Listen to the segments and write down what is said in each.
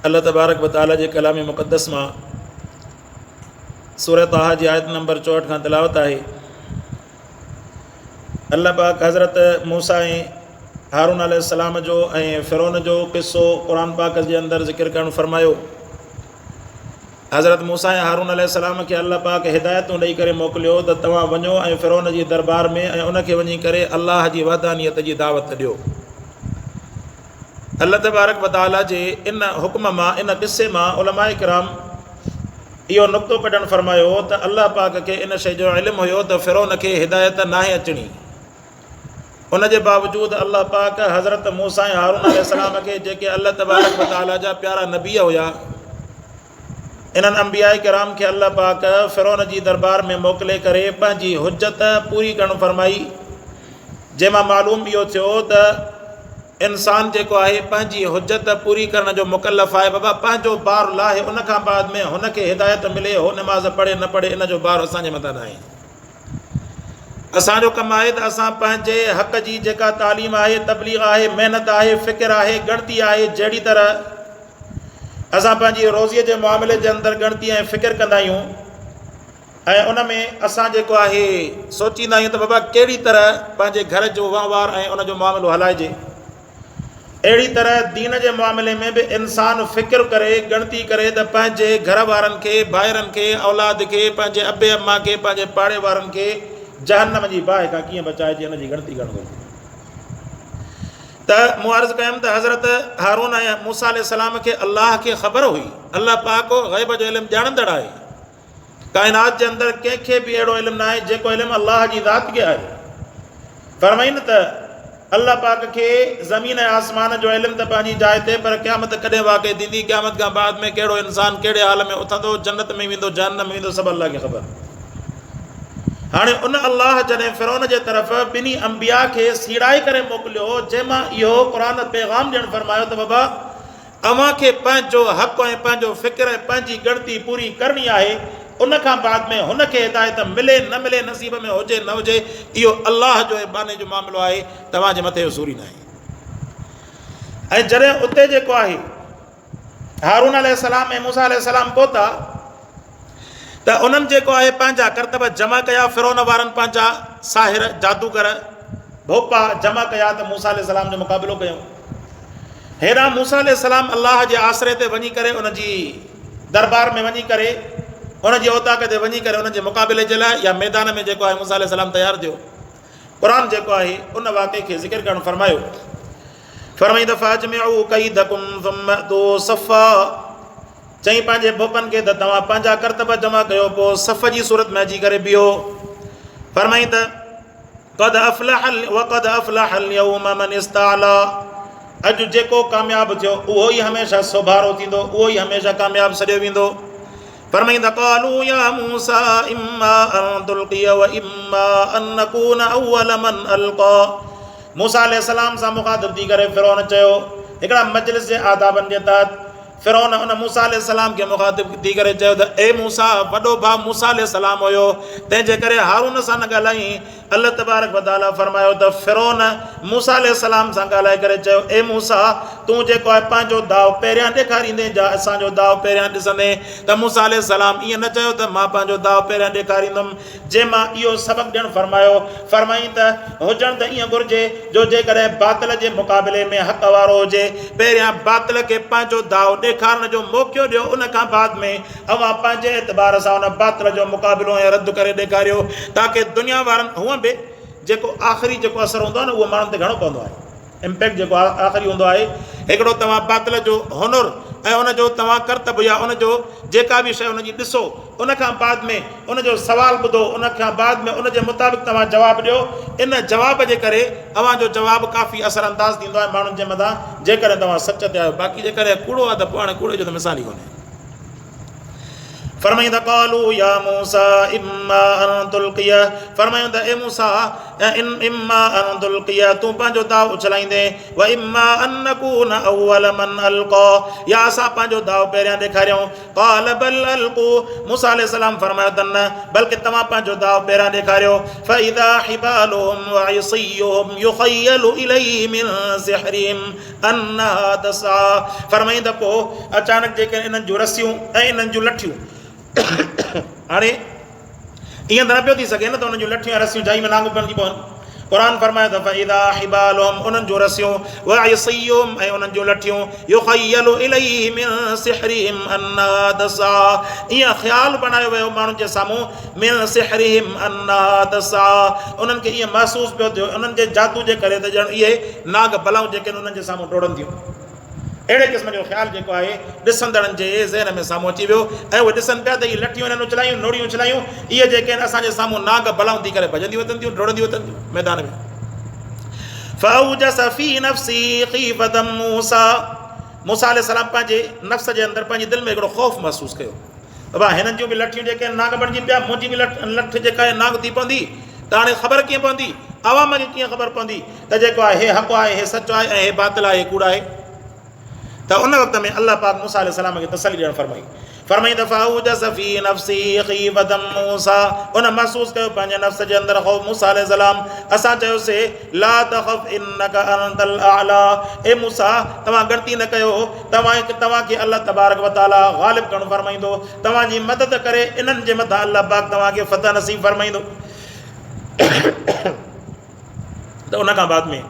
الله تبارڪ و تعالي جي ڪلام مقدس مان سورة طه جي آيت نمبر 64 کان تلاوت آهي. الله پاڪ حضرت موسيٰ ۽ هارون عليه السلام جو ۽ فرعون جو قصو قرآن پاڪ جي اندر ذڪر ڪرڻ فرمايو. حضرت موسيٰ ۽ هارون عليه السلام کي الله پاڪ هدايتون ڏئي ڪري موڪليو ته توهان وڃو ۽ فرعون جي دربار ۾ ۽ ان کي وڃي ڪري الله جي وحدانيت جي دعوت ڏيو. الله تبارڪ و تعاليٰ جي ان حڪم مان ان قصي مان علماء ڪرام اهو نقطو ڪڍڻ فرمايو ته الله پاڪ کي ان شيء جو علم هيو ته فرعون کي هدايت ناهي اچڻي. ان جي باوجود الله پاڪ حضرت موسيٰ ۽ هارون عليه السلام کي جيڪي الله تبارڪ و تعاليٰ جا پيارا نبي هيا انهن انبياء ڪرام کي الله پاڪ فرعون جي دربار ۾ موڪلي ڪري پنهنجي حجت پوري ڪرڻ فرمائي جنهن مان معلوم اهو ٿيو ته انسان جيڪو آهي پنهنجي حجت پوري ڪرڻ جو مڪلف آهي بابا پنهنجو بار لاهي ان کان بعد ۾ هن کي هدايت ملي هو نماز پڙهي نه پڙهي ان جو بار اسان جي مٿان ناهي. اسان جو ڪم آهي ته اسان پنهنجي حق جي جيڪا تعليم آهي، تبليغ آهي، محنت آهي، فڪر آهي، ڳڻتي آهي، جهڙي طرح اسان پنهنجي روزيء جي معاملي جي اندر ڳڻتي ۽ فڪر ڪندا آهيون ۽ ان ۾ اسان جيڪو آهي سوچيندا آهيون ته بابا ڪهڙي طرح پنهنجي گهر جو وهنوار ۽ ان جو معاملو هلائجي. اهڙي طرح دين جي معاملي ۾ به انسان فڪر ڪري، ڳڻتي ڪري ته پنهنجي گهر وارن کي، ڀائرن کي، اولاد کي، پنهنجي ابي اما کي، پنهنجي پاڙي وارن کي جهنم جي باهه کان ڪيئن بچائجي ان جي ڳڻتي ڪرڻ گهرجي. ته مون عرض ڪيم ته حضرت هارون ۽ موسيٰ عليه السلام کي الله کي خبر هئي، الله پاڪ غيب جو علم ڄاڻندڙ آهي. ڪائنات جي اندر ڪنهن کي به اهڙو علم ناهي جيڪو علم الله جي ذات کي آهي. فرمائين ته الله پاڪ کي زمين ۽ آسمان جو علم ته پنهنجي جاء تي پر قيامت ڪڏهن واقع ٿيندي، قيامت کان بعد ۾ ڪهڙو انسان ڪهڙي حال ۾ اٿندو، جنت ۾ ويندو جهنم ۾ ويندو سڀ الله کي خبر. هاڻي ان الله جڏهن فرعون جي طرف ٻنهي انبياء کي سيڙائي ڪري موڪليو جنهن مان اهو قرآن پيغام ڏيڻ فرمايو ته بابا اوهان کي پنهنجو حق ۽ پنهنجو فڪر ۽ پنهنجي ڳڻتي پوري ڪرڻي آهي، ان کان بعد ۾ هن کي هدايت ملي نه ملي نصيب ۾ هجي نه هجي اهو الله جو ۽ ٻانهي جو معاملو آهي توهان جي مٿي جو سور ئي ناهي. ۽ جڏهن اتي جيڪو آهي هارون عليه السلام ۽ موسيٰ عليه السلام پهتا ته انهن جيڪو آهي پنهنجا ڪرتب جمع ڪيا، فرعون وارن پنهنجا ساحر، جادوگر، ڀوپا جمع ڪيا ته موسيٰ عليه السلام جو مقابلو ڪيون. هيڏانهن موسيٰ عليه السلام الله جي آسري تي وڃي ڪري ان جي دربار ۾ وڃي ڪري ان جي اوطاق تي وڃي ڪري ان جي مقابلي جي لاء يا ميدان ۾ جيڪو آهي موسيٰ عليه السلام تيار ٿيو. قرآن جيڪو آهي ان واقعي کي ذڪر ڪرڻ فرمايو. فرمائي ته فاجمعوا ڪيدڪم ثم اتوا صفا چئين پنهنجي ڀوپن کي ته توهان پنهنجا ڪرتب جمع ڪيو پوء صف جي صورت ۾ اچي ڪري بيهو. فرمائي ته قد افلح وقد افلح اليوم من استعلي اڄ جيڪو ڪامياب ٿيو اهو ئي هميشه سوڀارو ٿيندو اهو ئي هميشه ڪامياب سڏيو ويندو. فرمائيندا قالوا يا موسيٰ اما ان تلقي واما ان نڪون اول من القا موسيٰ عليه السلام سان مخاطب ٿي ڪري فرعون چيو هڪڙا مجلس جي آدابن جي تحت فرعون ان موسيٰ عليه السلام کي مخاطب ٿي ڪري چيو ته اي موسيٰ! وڏو ڀاء موسيٰ عليه السلام هيو، تنهن جي ڪري هارون سان نه ڳالهائين. الله تبارڪ و تعاليٰ فرمايو ته فرعون موسيٰ عليه السلام سان ڳالهائي ڪري چيو، اي موسيٰ! تون جيڪو آهي پنهنجو داء پهريان ڏيکاريندين جا اسان جو داء پهريان ڏسندين؟ ته موسيٰ عليه السلام ائين نه چيو ته مان پنهنجو داء پهريان ڏيکاريندم. جنهن مان اهو سبق ڏيڻ فرمايو. فرمائين ته، هجڻ ته ائين گهرجي جو جيڪڏهن باطل جي مقابلي ۾ حق وارو هجي، پهريان باطل کي پنهنجو داء ڏيکارڻ جو موقعو ڏيو، ان کان بعد ۾ اوهان پنهنجي اعتبار سان ان باطل جو مقابلو ۽ رد ڪري ڏيکاريو، تاڪه دنيا وارن هونء به جيڪو آخري جيڪو اثر هوندو آهي نه اهو ماڻهن تي گهڻو پوندو آهي. امپيڪٽ جيڪو آخري هوندو آهي، هڪڙو توهان باطل جو هنر ۽ ان جو توهان ڪرتب يا ان جو جيڪا به شيء ان جي ڏسو، ان کان بعد ۾ ان جو سوال ٻڌو، ان کان بعد ۾ ان جي مطابق توهان جواب ڏيو، ان جواب جي ڪري اوهان جو جواب ڪافي اثر انداز ٿيندو آهي ماڻهن جي مٿان، جيڪڏهن توهان سچ تي آهيو، باقي جيڪڏهن ڪوڙو آهي ته پوء هاڻي ڪوڙي جو ته مثال ئي ڪونهي. فرمائين ته قالوا يا موسيٰ اما ان تلقي، فرمايون ته اي موسيٰ اما ان تلقي، تون پنهنجو داء اڇلائيندين، و اما ان نڪون اول من القا، يا اسان پنهنجو داء پهريان ڏيکاريون. قال بل القوا، موسيٰ عليه السلام فرمايو ته نه، بلڪه توهان پنهنجو داء پهريان ڏيکاريو. فاذا حبالهم وعصيهم يخيل اليه من سحرهم انها تسعيٰ، فرمائين ته پوء اچانڪ جيڪڏهن انهن جون رسيون ۽ انهن جون لٺيون، هاڻي ائين ته نه پيو ٿي سگهي نه ته انهن جون لٺيون ۽ رسيون جائي ۾ نانگ بڻجي پون. قرآن فرمايو ته فاذا حبالهم، انهن جون رسيون، وعصيهم، ۽ انهن جون لٺيون، يخيل اليه من سحرهم انها تسعيٰ، ائين خيال بڻايو ويو ماڻهن جي سامهون، من سحرهم انها تسعيٰ، انهن کي ائين محسوس پيو ٿيو انهن جي جادو جي ڪري ته ڄڻ اهي ناگ بلائون جيڪي آهن انهن جي سامهون ڊوڙن ٿيون. اهڙي قسم جو خيال جيڪو آهي ڏسندڙن جي ذهن ۾ سامهون اچي ويو ۽ اهي ڏسن پيا ته اهي لٺيون هنن اڇلايون، نوڙيون اڇلايون، اهي جيڪي آهن اسان جي سامهون ناگ بلائون ٿي ڪري ڀڄنديون وتن ٿيون، ڊوڙنديون وتن ٿيون ميدان ۾. فاوجس في نفسه خيفة موسيٰ، موسيٰ عليه السلام پنهنجي نفس جي اندر پنهنجي دل ۾ هڪڙو خوف محسوس ڪيو. بابا هنن جون به لٺيون جيڪي آهن نانگ بڻجي پيا، منهنجي به لٺ لٺ جيڪا آهي نانگ ٿي پوندي ته هاڻي خبر ڪيئن پوندي، عوام کي ڪيئن خبر پوندي ته جيڪو آهي هي حق آهي، هي سچ آهي ۽ هي باطل آهي، هي ڪوڙ آهي. ته ان وقت ۾ الله پاڪ موسيٰ عليه السلام کي تسلي ڏيڻ فرمائي. فرمائي ته فاوجس في نفسه خيفة موسيٰ، ان محسوس ڪيو پنهنجي نفس جي اندر خوف موسيٰ عليه السلام، اسان چيوسي لا تخف انک انت الاعليٰ، اي موسيٰ توهان ڳڻتي نه ڪيو، توهان توهان کي الله تبارڪ و تعاليٰ غالب ڪرڻ فرمائيندو، توهان جي مدد ڪري انهن جي مٿان الله پاڪ توهان کي فتح نصيب فرمائيندو. ته ان کان بعد ۾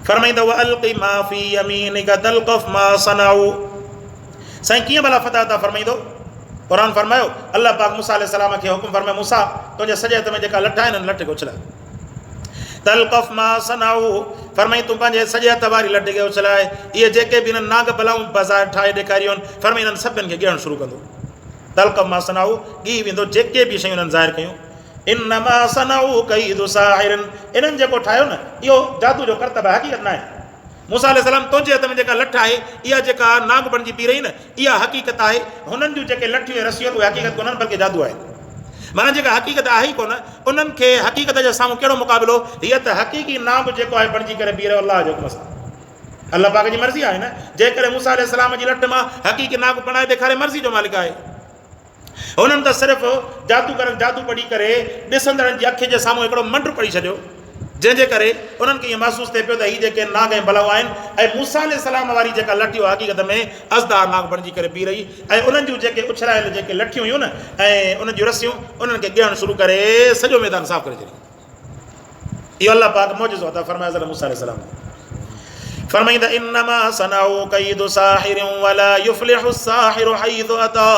فرمائيندو والق ما في يمينك تلقف ما صنعوا، سائين ڪيئن ڀلا فتح عطا فرمائيندو؟ قرآن فرمايو الله پاڪ موسيٰ عليه السلام کي حڪم فرمايو موسيٰ تنهنجي سڄي هٿ ۾ جيڪا لٺ آهي نه لٺ کي اڇلاء، تلقف ما صنعوا، فرمائي تون پنهنجي سڄي هٿ واري لٺ کي اڇلاء، اهي جيڪي به انهن نانگ بلائون بظاهر ٺاهي ڏيکاريون آهن، فرمائي انهن سڀن کي ڳيهڻ شروع ڪندو. تلقف ما صنعوا، ڳيهي ويندو جيڪي به شيون انهن ظاهر ڪيون. انما صنعوا ڪيد ساحر، انهن جيڪو ٺاهيو نه اهو جادو جو ڪرتب آهي، حقيقت ناهي. موسيٰ عليه السلام تنهنجي هٿ ۾ جيڪا لٺ آهي اها جيڪا نانگ بڻجي پي رهي نه اها حقيقت آهي، هنن جون جيڪي لٺيون ۽ رسيون آهن اهي حقيقت ڪونهن بلڪه جادو آهن. معنيٰ جيڪا حقيقت آهي ئي ڪونه، انهن کي حقيقت جي سامهون ڪهڙو مقابلو، هيء ته حقيقي نانگ جيڪو آهي بڻجي ڪري بيهي رهيو الله جي حڪم سان. الله پاڪ جي مرضي آهي نه، جيڪڏهن موسيٰ عليه السلام جي لٺ مان حقيقي نانگ بڻائي ڏيکاري مرضي جو مالڪ آهي. هنن ته صرف جادوگرن جادو پڙهي ڪري ڏسندڙن جي اکين جي سامهون هڪڙو منڊ پڙهي ڇڏيو، جنهن جي ڪري انهن کي ائين محسوس ٿئي پيو ته هي جيڪي نانگ ۽ بلائون آهن ۽ موسيٰ عليه السلام واري جيڪا لٺ اها حقيقت ۾ ازدها نانگ بڻجي ڪري بيهي رهي ۽ انهن جون جيڪي اڇلايل جيڪي لٺيون هيون نه ۽ انهن جون رسيون انهن کي ڳيهڻ شروع ڪري سڄو ميدان صاف ڪري ڇڏيو. اهو الله پاڪ معجزو عطا فرمايو حضرت موسيٰ عليه السلام کي. فرمائيندا انما صنعوا كيد ساحر ولا يفلح الساحر حيث اتى،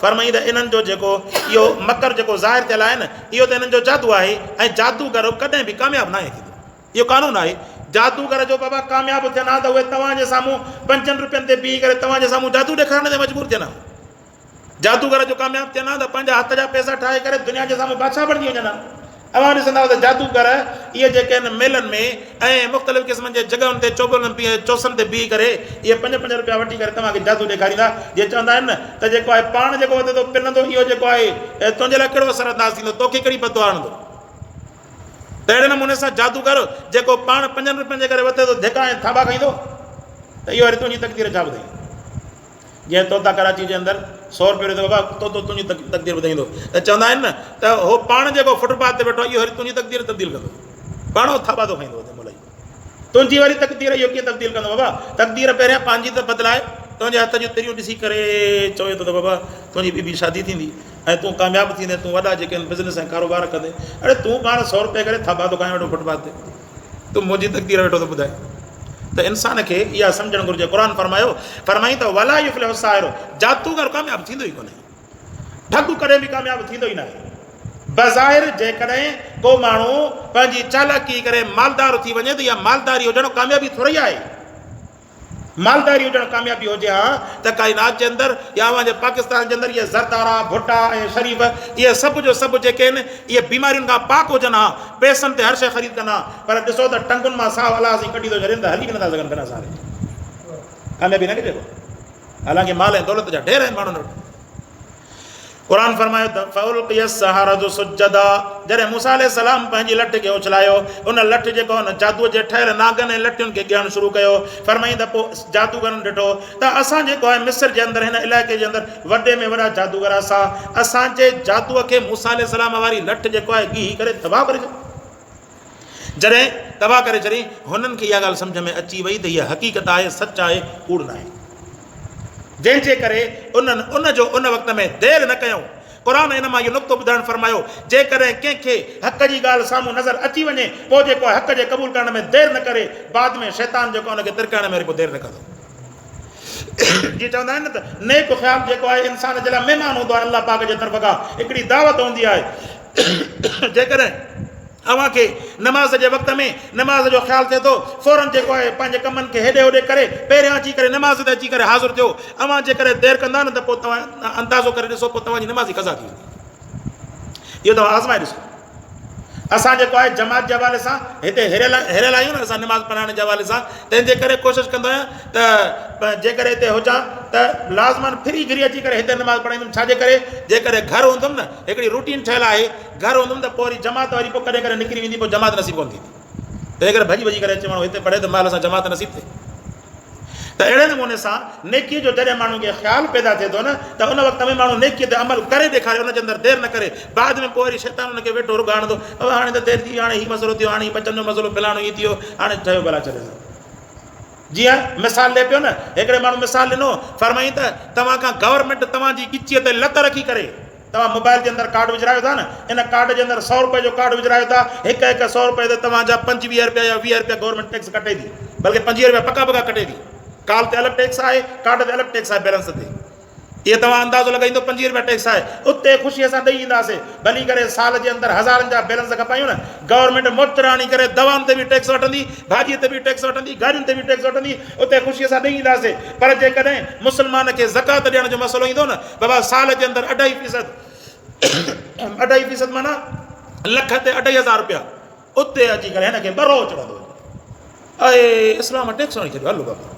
فرمائيندا انهن جو جيڪو اهو مڪر جيڪو ظاهر ٿيل آهي نه اهو ته انهن جو جادو آهي ۽ جادوگر ڪڏهن به ڪامياب ناهي ٿيندو. اهو قانون آهي جادوگر جو بابا ڪامياب ٿين ها ته اهي توهان جي سامهون پنجن روپين تي بيهي ڪري توهان جي سامهون جادو ڏيکارڻ تي مجبور ٿين ها. جادوگر جو ڪامياب ٿين ها ته پنهنجا هٿ جا پئسا ٺاهي ڪري دنيا جي سامهون بادشاهه بڻجي وڃن ها. اوهان ڏسندا ته جادوگر اهي جيڪي آهن ميلن ۾ ۽ مختلف قسمن جي جڳهن تي چوٻولن چوسن تي بيهي ڪري اهي پنج پنج روپيا وٺي ڪري توهان کي جادو ڏيکاريندا. جي چوندا آهن نه ته جيڪو آهي پاڻ جيڪو وڌي ٿو پنندو اهو جيڪو آهي تنهنجي لاء ڪهڙو اثر انداز ٿيندو توکي ڪهڙي بددعا هڻندو. ته اهڙي نموني سان جادوگر جيڪو پاڻ پنجن روپين جي ڪري وڌي ٿو ڌڪا ۽ ٿاٻا کائيندو ته اهو وري تنهنجي تقدير ڇا ٻڌائيندو. جنهن طوطا ڪراچي جي اندر سو روپيو ڏئي ٿو بابا طوطو تنهنجي تقدير ٻڌائيندو ته چوندا آهن نه ته هو پاڻ جيڪو فٽ پاٿ تي ويٺو آهي اهو وري تنهنجي تقدير تبديل ڪندو پاڻ هو ٿاٻا ٿو کائيندو اتي مولائي تنهنجي وري تقدير اهو ڪيئن تبديل ڪندو بابا تقدير پهريان پنهنجي ته بدلائي تنهنجي هٿ جون تريون ڏسي ڪري چوي ٿو ته بابا تنهنجي ٻي ٻي شادي ٿيندي ۽ تون ڪامياب ٿيندين تون وڏا جيڪي آهن بزنس ۽ ڪاروبار ڪندين اڙي تون پاڻ سو روپئي ڪري ٿاٻا ٿو کائين ويٺو فٽ پاٿ تي تون منهنجي تقدير ويٺو ٿو ٻڌائين ته انسان کي اها سمجهڻ گهرجي. قرآن فرمايو، فرمائين ته ولا يفلح الساحر، جادوگر ڪامياب ٿيندو ئي ڪونهي. ٺڳ ڪڏهن به ڪامياب ٿيندو ئي ناهي. بظاهر جيڪڏهن ڪو ماڻهو پنهنجي چالاڪي ڪري مالدار ٿي وڃي ته اها مالداري هجڻ ڪاميابي ٿورئي آهي. مالداري هجڻ ڪاميابي هجي ها ته ڪائنات جي اندر يا اوهان جي پاڪستان جي اندر اهي زردارا، ڀٽا ۽ شريف اهي سڀ جو سڀ جيڪي آهن اهي بيمارين کان پاڪ هجن ها، پئسن تي هر شيء خريد ڪن ها، پر ڏسو ته ٽنگن مان ساهه الله سائين ڪڍي ٿو ڇڏين ته هلي به نٿا سگهن بنا سهاري جي. ڪاميابي نه کي چئبو. حالانڪه مال ۽ دولت جا ڍير آهن ماڻهن وٽ. قرآن فرمايو ته فألقي السحرة سجدا جڏهن موسيٰ عليه السلام پنهنجي لٺ کي اڇلايو ان لٺ جيڪو ان جادوء جي ٺهيل ناگن ۽ لٺين کي ڳهڻ شروع ڪيو فرمائين ته پوء جادوگرن ڏٺو ته اسان جيڪو آهي مصر جي اندر هن علائقي جي اندر وڏي ۾ وڏا جادوگر اسان اسان جي جادوء کي موسيٰ عليه السلام واري لٺ جيڪو آهي ڳهي ڪري تباهه ڪري ڇڏيو جڏهن تباهه ڪري ڇڏيائين، هنن کي اها ڳالهه سمجهه ۾ اچي وئي ته هيء حقيقت آهي، سچ آهي، ڪوڙ ناهي. جنهن جي ڪري انهن ان جو ان وقت ۾ دير نه ڪيائون. قرآن ان مان اهو نقطو ٻڌائڻ فرمايو، جيڪڏهن ڪنهن کي حق جي ڳالهه سامهون نظر اچي وڃي، پوء جيڪو آهي حق جي قبول ڪرڻ ۾ دير نه ڪري، بعد ۾ شيطان جيڪو آهي ان کي ترڪائڻ ۾ وري پوء دير نه ڪندو. جيئن چوندا آهن نه ته نيڪ خيال جيڪو آهي انسان جي لاء مهمان هوندو آهي الله پاڪ جي طرف کان هڪڙي دعوت هوندي آهي. جيڪڏهن اوهان کي نماز جي وقت ۾ نماز جو خيال ٿئي ٿو فورن جيڪو آهي پنهنجي ڪمن کي هيڏي هوڏي ڪري پهريان اچي ڪري نماز تي اچي ڪري حاضر ٿيو اوهان جيڪڏهن دير ڪندا نه ته پوء توهان اندازو ڪري ڏسو پوء توهان جي نماز ئي قضا ٿي ويندي اهو توهان آزمائي ڏسو اسان جيڪو آهي جماعت جي حوالي سان هتي هريل هريل آهيون نه اسان نماز پڙهائڻ جي حوالي سان تنهن جي ڪري ڪوشش ڪندو آهيان ته جيڪڏهن هتي هجان ته لازمن ڦري گهري اچي ڪري هتي نماز پڙهائيندم ڇاجي ڪري جيڪڏهن گهر هوندم نه هڪڙي روٽين ٺهيل آهي گهر هوندم ته پوء وري جماعت وري پوء ڪڏهن ڪڏهن نڪري ويندي پوء جماعت نصيب ڪونه ٿيندي تنهن ڪري ڀڄي ڀڄي ڪري اچي ماڻهو هتي پڙهي ته مهل سان جماعت نصيب ٿئي ته اهڙي نموني سان نيڪي جو جڏهن ماڻهو کي خيال پيدا ٿئي ٿو نه ته ان وقت ۾ ماڻهو نيڪي تي عمل ڪري ڏيکاري ان جي اندر دير نه ڪري بعد ۾ پوء وري شيطان ان کي ويٺو رڳ هڻندو بابا هاڻي ته دير ٿي هاڻي هي مسئلو ٿيو هاڻي هي بچن جو مسئلو فلاڻو هي ٿيو هاڻي ٺهيو ڀلا ڇڏي جيئن مثال ڏي پيو نه هڪڙي ماڻهو مثال ڏنو فرمائين ته توهان کان گورنمينٽ توهان جي ڳچيء تي لت رکي ڪري توهان موبائل جي اندر ڪارڊ وجهرايو ٿا نه ان ڪارڊ جي اندر سو روپئي جو ڪارڊ وجهرايو ٿا هڪ هڪ سو روپئي تي توهان جا 25 روپيا يا 20 روپيا گورنمينٽ ٽيڪس ڪٽي ٿي بلڪه 25 روپيا پڪا پڪا ڪٽي ٿي ڪال تي الڳ ٽيڪس آهي ڪارڊ تي الڳ ٽيڪس آهي بيلنس تي اهي توهان اندازو لڳائيندو 25 روپيا ٽيڪس آهي اتي خوشي سان ڏئي اينداسي ڀلي ڪري سال جي اندر هزارن جا بيلنس کپايون نه گورنمينٽ موچڙا هڻي ڪري دوائن تي به ٽيڪس وٺندي ڀاڄي تي به ٽيڪس وٺندي گاڏين تي به ٽيڪس وٺندي اتي خوشي سان ڏئي اينداسي پر جيڪڏهن مسلمان کي زڪوات ڏيڻ جو مسئلو ايندو نه بابا سال جي اندر اڍائي فيصد اڍائي فيصد معنيٰ لک تي اڍائي هزار روپيا اتي اچي ڪري هن کي ٻرو چڙهندو اي اسلام ٽيڪس هڻي ڇڏيو هلو بابا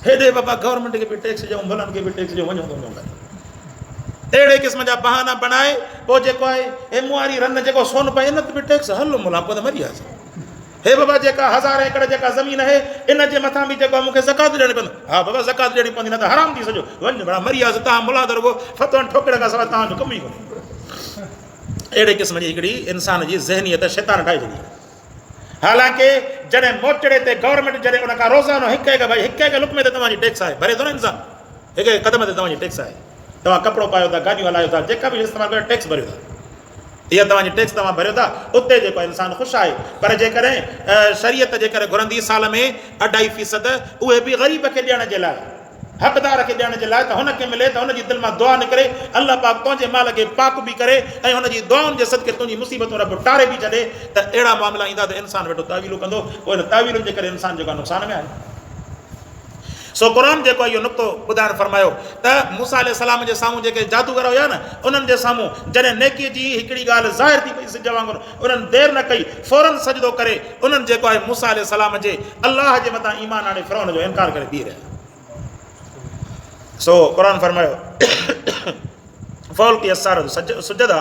هيڏي بابا گورنمينٽ کي به ٽيڪس ڏيون ملن کي به ٽيڪس ڏيون وڃو وڃو ڪري اهڙي قسم جا بهانا بڻائي پوء جيڪو آهي هي مون واري رن جيڪو سون پئي ان تي به ٽيڪس هلو ملا پوء ته مري وياسين هي بابا جيڪا هزار ايڪڙ جيڪا زمين آهي ان جي مٿان به جيڪو مون کي زڪوات ڏيڻي پوندي. ها بابا زڪوات ڏيڻي پوندي نه ته حرام ٿي سڄو. وڃ بڙا مري وياسين توهان ملا ته رڳو فتوائن ٺوڪڻ کان سواء توهان جو ڪم ئي ڪونهي. اهڙي قسم جي هڪڙي انسان جي ذهنيت شيطان ٺاهي ڇڏي آهي. حالانڪه جڏهن موچڙي تي گورنمينٽ جڏهن ان کان روزانو هڪ هڪ ڀائي هڪ هڪ لقمي تي توهان جي ٽيڪس آهي ڀري ٿو نه انسان هڪ هڪ قدم تي توهان جي ٽيڪس آهي توهان ڪپڙو پايو ٿا گاڏيون هلايو ٿا جيڪا به استعمال ڪيو ٽيڪس ڀريو ٿا. اها توهان جي ٽيڪس توهان ڀريو ٿا اتي جيڪو انسان خوش آهي پر جيڪڏهن شريعت جيڪڏهن گهرندي سال ۾ اڍائي فيصد اهي به غريب کي ڏيڻ جي لاء حقدار کي ڏيڻ جي لاء ته هن کي ملي ته هن جي دل مان دعا نڪري الله پاڪ تنهنجي مال کي پاڪ به ڪري ۽ هن جي دعائن جي صدقي تنهنجي مصيبتون رب ٽاري به ڇڏي ته اهڙا معاملا ايندا ته انسان ويٺو تاويلون ڪندو پوء ان تاويلن جي ڪري انسان جيڪو نقصان ۾ آهي. سو قرآن جيڪو اهو نقطو ٻڌائڻ فرمايو ته موسيٰ عليه السلام جي سامهون جيڪي جادوگر هيا نه انهن جي سامهون جڏهن نيڪي جي هڪڙي ڳالهه ظاهر ٿي پئي سج وانگر انهن دير نه ڪئي فوراً سجدو ڪري انهن جيڪو آهي موسيٰ عليه السلام جي الله جي مٿان ايمان آڻي فرعون جو انڪار ڪري بيهي رهيا. سو قرآن فرمايو فالقي السحرة سجدا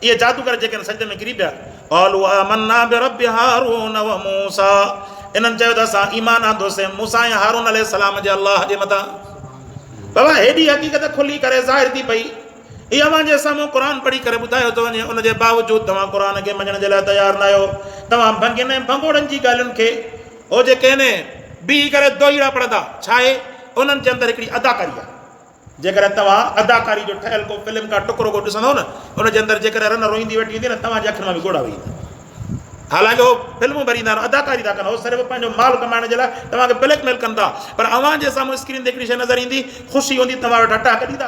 اهي جادوگر جيڪي آهن سجدي ۾ ڪري پيا قالوا آمنا برب هارون وموسى انهن چيو ته اسان ايمان آندوسين موسيٰ ۽ هارون عليه السلام جي الله جي مٿان بابا هيڏي حقيقت کلي ڪري ظاهر ٿي پئي هي اوهان جي سامهون قرآن پڙهي ڪري ٻڌايو ٿو وڃي ان جي باوجود توهان قرآن کي مڃڻ جي لاء تيار نه آهيو توهان ڀنگين ۽ ڀنگوڙن جي ڳالهين کي هو جيڪي آهن بيهي ڪري دوهيڙا پڙهندا ڇا آهي انهن جي اندر هڪڙي اداڪاري آهي جيڪڏهن توهان اداڪاري جو ٺهيل ڪو فلم ڪا ٽڪرو ڪو ڏسندؤ نه ان جي اندر جيڪڏهن رن روئيندي ويٺي هوندي نه توهان جي اکين مان به ڳوڙها وهي ايندا. حالانڪه هو فلمون ڀريندا آهن اداڪاري ٿا ڪن هو صرف پنهنجو مال ڪمائڻ جي لاء توهان کي بليڪ ميل ڪن ٿا پر اوهان جي سامهون اسڪرين تي هڪڙي شيء نظر ايندي خوشي هوندي توهان ويٺا ٽاهه ڪڍيندا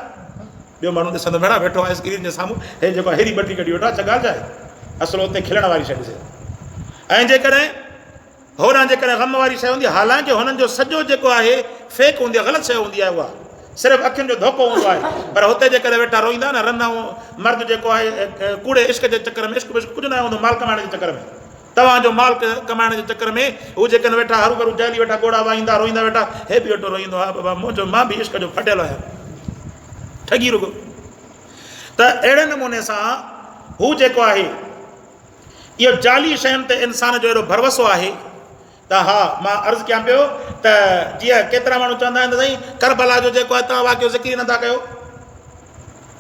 ٻيو ماڻهو ڏسندو ڀيڻا ويٺو آهي اسڪرين جي سامهون هي جيڪو هيري ٻٽي ڪڍي ويٺو آهي ڇا ڳالهه ڇا آهي اصل اتي کلڻ واري شيء ڏسي ۽ جيڪڏهن هوڏانهن جيڪڏهن غم واري شيء هوندي، حالانڪه هنن جو سڄو جيڪو آهي فيڪ هوندي آهي، غلط شيء هوندي آهي اها صرف اکين جو ڌوڪو هوندو آهي، پر هتي جيڪڏهن ويٺا روئيندا نه رن ۽ مرد جيڪو آهي ڪوڙي عشق جي چڪر ۾ عشق وشق ڪجهه ناهي هوندو مال ڪمائڻ جي چڪر ۾ توهان جو مال ڪمائڻ جي چڪر ۾ هو جيڪڏهن ويٺا هروڀرو جهلي ويٺا ڳوڙها وهائيندا روئيندا ويٺا هي به ويٺو روئيندو ها بابا منهنجو مان به عشق جو ڦٽيل آهيان ٺڳي رڳو. ته اهڙي نموني سان هو جيڪو آهي اهو جعلي شين تي انسان جو اهڙو ڀروسو آهي ته ها مان عرض ڪيان پيو ته جيئن ڪيترا ماڻهو چوندا آهن ته سائين ڪربلا جو جيڪو آهي توهان واقعو ذڪر ئي نٿا ڪيو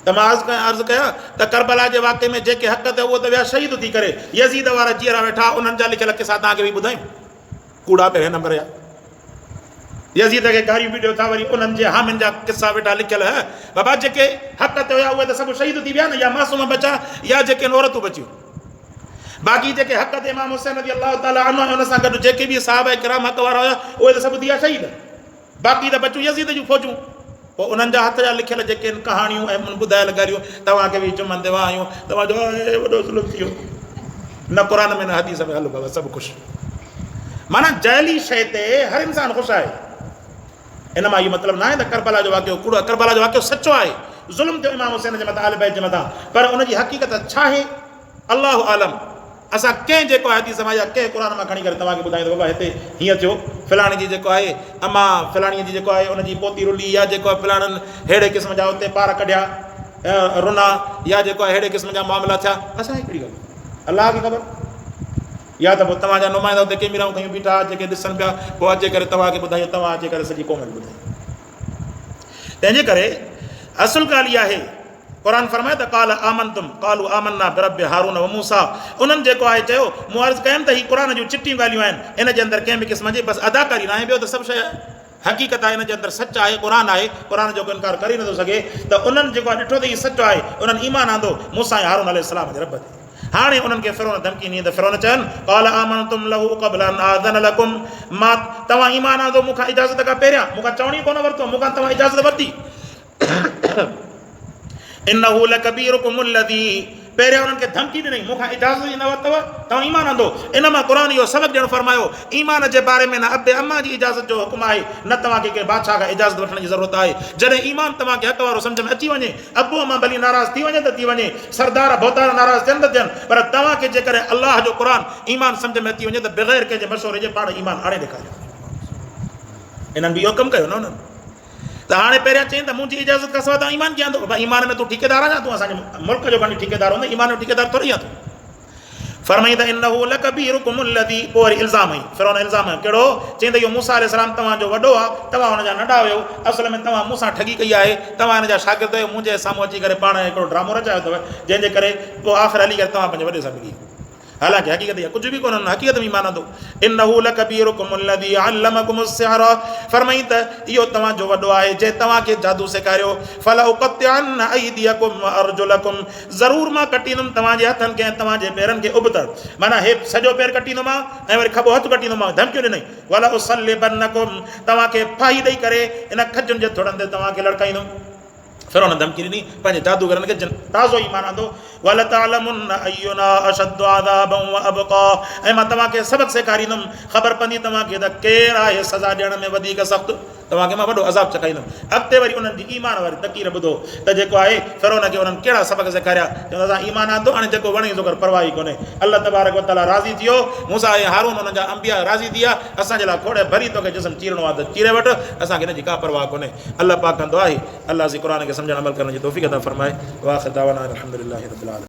ته مان عرض ڪيان عرض ڪيان ته ڪربلا جي واقعي ۾ جيڪي حق تي اهو ته ويا شهيد ٿي ڪري يزيد وارا جيئرا ويٺا انهن جا لکيل قصا توهان کي به ٻڌايون ڪوڙا پهرين نمبر جا يزيد کي گاريون به ڏيو ٿا وري انهن جي حامين جا قصا ويٺا لکيل هه بابا جيڪي حق تي هيا اهي ته سڀ شهيد ٿي ويا نه يا معصوم بچا يا جيڪي عورتون بچيون باقي جيڪي حق تي امام حسين رضي الله تعالٰي عنه ۽ ان سان گڏ جيڪي به صحابه ڪرام حق وارا هيا اهي ته سڀ ٿي ويا شهيد باقي ته بچيون يزيد جون فوجون پوء انهن جا هٿ جا لکيل جيڪي آهن ڪهاڻيون ۽ ٻڌايل ڳالهيون توهان کي به چمن تي واهيون توهان جو وڏو ظلم ٿي ويو نه قرآن ۾ نه حديث ۾ هلو بابا سڀ خوش معنيٰ جعلي شيء تي هر انسان خوش آهي ان مان اهو مطلب ناهي ته ڪربلا جو واقعو ڪوڙو آهي ڪربلا جو واقعو سچو آهي ظلم ٿيو امام حسين جي مٿان آل بيت جي مٿان پر ان جي حقيقت ڇا آهي الله اعلم اسان ڪنهن جيڪو آهي حديث مان يا ڪنهن قرآن مان کڻي ڪري توهان کي ٻڌايون ته بابا هتي هيئن ٿيو فلاڻي جي جيڪو آهي اما فلاڻي جي جيڪو آهي ان جي پوتي رلي يا جيڪو آهي فلاڻن ههڙي قسم جا اتي پار ڪڍيا رنا يا جيڪو آهي ههڙي قسم جا معاملا ٿيا اسان کي ڪهڙي خبر الله کي خبر يا ته پوء توهان جا نمائندا اتي ڪيميرائون کنيون بيٺا جيڪي ڏسن پيا پوء اچي ڪري توهان کي ٻڌايون توهان اچي ڪري سڄي قوم کي ٻڌايو تنهن جي ڪري اصل ڳالهه اها آهي قرآن فرمايو ته قال آمنتم قالوا آمنا برب هارون وموسيٰ انهن جيڪو آهي چيو مون عرض ڪيم ته هي قرآن جون چٽيون ڳالهيون آهن ان جي اندر ڪنهن به قسم جي بس اداڪاري ناهي ٻيو ته سڀ شيء حقيقت آهي ان جي اندر سچ آهي قرآن آهي قرآن جو ڪو انڪار ڪري نٿو سگهي ته انهن جيڪو آهي ڏٺو ته هي سچ آهي انهن ايمان آندو موسيٰ ۽ هارون عليه السلام جي رب تي هاڻي انهن کي فرعون ڌمڪي ڏني ته فرعون چين قال آمنتم له قبل ان آذن لكم ما توهان ايمان آندو مون کان اجازت کان پهريان مون کان چوڻ ئي ڪونه ورتو مون کان توهان اجازت ورتي انه لڪبيرڪم الذي پهريان انهن کي ڌمڪي ڏنائين مون کان اجازت ئي نه ورتو توهان ايمان آندو ان مان قرآن اهو سبق ڏيڻ فرمايو ايمان جي باري ۾ نه ابي اما جي اجازت جو حڪم آهي نه توهان کي ڪنهن بادشاهه کان اجازت وٺڻ جي ضرورت آهي جڏهن ايمان توهان کي حق وارو سمجھ ۾ اچي وڃي ابو اما ڀلي ناراض ٿي وڃي ته ٿي وڃي سردار ڀوتار ناراض ٿين ته ٿين پر توهان کي جيڪڏهن الله جو قرآن ايمان سمجھ ۾ اچي وڃي ته بغير ڪنهن جي مشوري جي پاڻ ايمان آڻي ڏيکاريو انهن به اهو ڪم ڪيو نه انهن ته هاڻي پهريان چئين ته منهنجي اجازت کان سواء توهان ايمان ڪيئن آندو؟ بابا ايمان ۾ تون ٺيڪيدار آهين ڇا؟ تون اسان جي ملڪ جو کڻي ٺيڪيدار هوندين، ايمان جو ٺيڪيدار ٿوري آهين تون. فرمائين ته انه لڪبيرڪم الذي پوء وري الزام هنئي، فرعون الزام هنيو، ڪهڙو؟ چئين ته اهو موسيٰ عليه السلام توهان جو وڏو آهي، توهان هن جا ننڍا هيو، اصل ۾ توهان مون سان ٺڳي ڪئي آهي، توهان هن جا شاگرد هيو، منهنجي سامهون اچي ڪري پاڻ هڪڙو ڊرامو رچايو اٿو، جنهن جي ڪري پوء آخر هلي ڪري توهان پنهنجي وڏي سان ملي ويو. حالانڪه حقيقت اها ڪجهه به ڪونه هن حقيقت ۾ ايمان آندو. انه لڪبيرڪم الذي علمڪم السحر فرمائين ته اهو توهان جو وڏو آهي جنهن توهان کي جادو سيکاريو. فلاقطعن ايديڪم وارجلڪم ضرور مان ڪٽيندم توهان جي هٿن کي ۽ توهان جي پيرن کي ابتڙ معنيٰ هي سڄو پير ڪٽيندومانء ۽ وري کٻو هٿ ڪٽيندومانء ڌمڪيون ڏنائين. ولاصلبنڪم توهان کي ڦاهي ڏئي ڪري ان کجين جي ٿڙن تي توهان کي لڙڪائيندم. فرعون ڌمڪي ڏني پنهنجي جادوگرن کي جن تازو ايمان آندو ولتعلمن اينا اشد عذابا وابقا ۽ مان توهان کي سبق سيکاريندم خبر پوندي توهان کي ته ڪير آهي سزا ڏيڻ ۾ وڌيڪ سخت توهان کي مان وڏو عذاب چکائيندم اڳتي وري انهن جي ايمان واري تقرير ٻڌو ته جيڪو آهي فرعون کي انهن ڪهڙا سبق سيکاريا چون اسان ايمان آندو هاڻي جيڪو وڻي سو ڪر پرواهه ئي ڪونهي الله تبارڪ وتعاليٰ راضي ٿيو موسيٰ ۽ هارون انهن جا انبياء راضي ٿي ويا اسان جي لاء کوڙ ڀري توکي جسم چيرڻو آهي ته چيري وٺ اسان کي ان جي ڪا پرواهه ڪونهي الله پاڪ ڪندو آهي الله سي قرآن کي سمجهڻ عمل ڪرڻ جي توفيق عطا فرمائي واخر دعوانا ان الحمد لله رب العالمين.